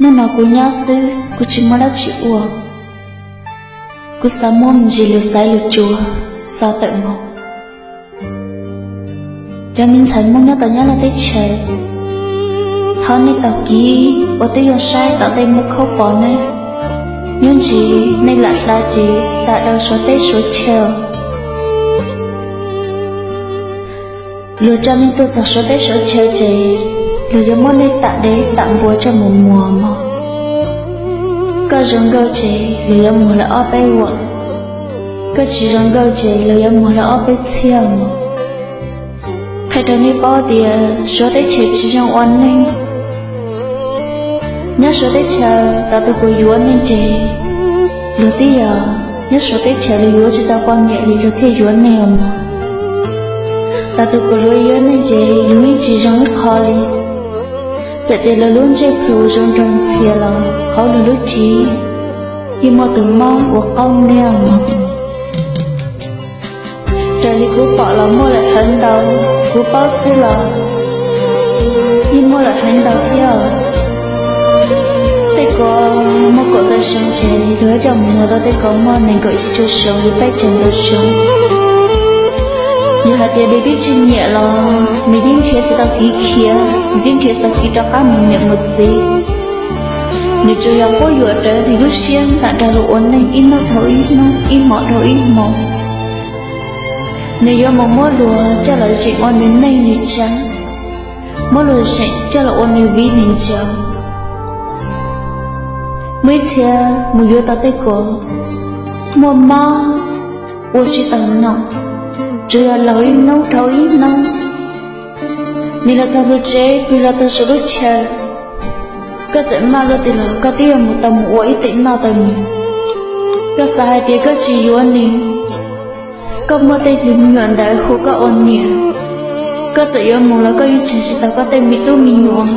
Hnub no kuv nyob xwb, kuv tsis muaj dab tsi ua. Kuv xav muab me ntsis lus xaiv lus tsuas xav tawm mus. Cov me ntxhais Hmoob nyob tom Nyab Laj teb chaws, thov nej taug kev uas twb zoo saib tom ntej muaj khaub pom ne. Nyob ntsis nej lam hla ces lam rau Suav teb Suav chaw. Luag coj nej tuaj txog Suav teb Suav chaw ces luag yuav muab nej tam dev tam npua coj mus muag mog. Koj zoo nkauj ces luag yuav muag lawm ob peb vuam, koj tsis zoo nkauj ces luag yuav muag lawm ob peb txhiab mog. Qhia rau nej paub tias Suav teb chaws tsis zoo ua neeg. Nyob Suav teb chaws, tau tus kuv yuav nej ces luag twb yog nyob Suav teb chaws, luag yuav tsis tau poj niam li luag thiaj yuav nej os mog. Tau tus kuv yuav nej ces luag yeej tsis zoo ib qho li. Txawm tias luag lub ntsej plhu zoo nraug ntxhias los hauv luag lub cev yeej muaj tus mob ua qaub ntiag mog. Raws li kuv pom los muaj lawm heev ntau, kuv paub xwb los yeej muaj lawm heev ntau thiab. Tej ko muaj kaum tawm xyoo ces luag coj mus muag rau tej ko muaj nees nkaum yim caum xyoo li peb caug ntau xyoo. Yog hais tias nws twb tsis nyiam los nws yeej nrhiav tsis tau kev khiav, nws yeej nrhiav tsis tau kev rov qab mus niam mus txiv. Nws tsuas yog quab yuam rawv nws lub siab lam nrog luag ua neej ib hnub dhau ib hnub, ib hmo dhau ib hmo. Nws yuav mus muab luag coj los zeem ua nws neej nws tsav, muab luag zeem coj los ua nws viv nws ncaus. Muaj ib txhia mus yuav tau tej ko muaj mob ua tsis tau nom, tsuas yog laug ib hnub dhau ib hnub. Nws los txog lub tsev, nws los txog saum lub chaw, koj txawm maj luaj twg los koj twb yuav mus tau mus ua ib teem noj tau nws. Koj xav hais tias koj tsis yuav nws, koj muaj tej me nyuam ntawd hu koj ua niam, koj txawm yuav mus los koj yeej tseg tsis tau koj tej me tub me nyuam.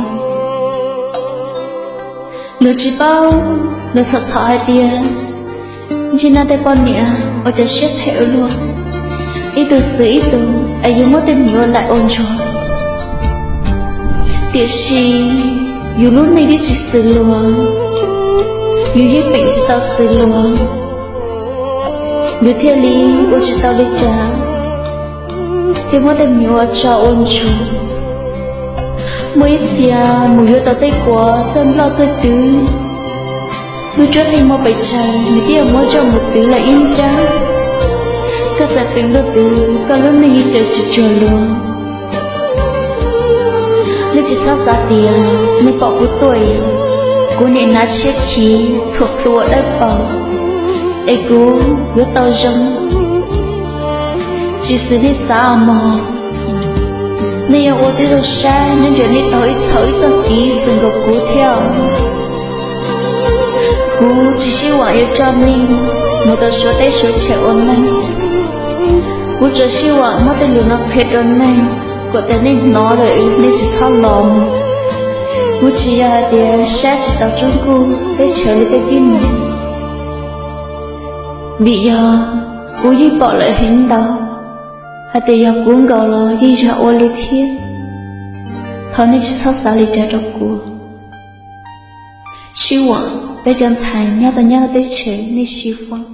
Luag tsis paub, luag txhom txhom hais tias ntsej nab tej poj niam ua cov siab phem ua luaj, ib tug xwm ib tug es yuav muab tej me nyuam ua laim ua ntsuag. Tiam sis yus lub neej twb tsis xws luag, yus yeej peem tsis tau xws luag, yus thiaj li ua tsis tau li cas, thiaj muab tej me nyuam ua tsov ua ntsuag. Muaj ib txhia mus yuav tau tej ko txawj nploj txawj twv, lub cuab yeej muaj pes tsawg nws twb yuav muab coj mus twv lawm ib nrab. Koj txawm peem luaj twg koj lub neej yeej raws tsis cuag luag. Nej tsis txhob xav tias nej pom kuv tuaj, kuv nim hnav tshiab khiv txhuam plhu ua dawb paug es kuv yuav tau zoo. Tsis xws nej xav os mog. Nej yuav ua tib zoo saib nyob ntawm nej taug ib txhau ib txoj kev xwm nkaus kuv thiab. Kuv tsis sib vam yuav coj nej mus tau suav teb suav chaw ua neej. Kuv tsuas sib vam muab tej lus no qhia rau nej, kom tias nej hnov lawm nej tsis txhob los mus. Kuv tsis yog hais tias saib tsis taus tsob nkuj teb chaws li tej tib neeg, vim yog kuv yeej pom lawm heev ntau, hais tias yog kuv nkaus los yeej yog ua li thiab. Thov nej tsis txhob xav li cas rau kuv. Sib vam peb cov ntxhais nyob tau nyob teb chaws nej sib vam.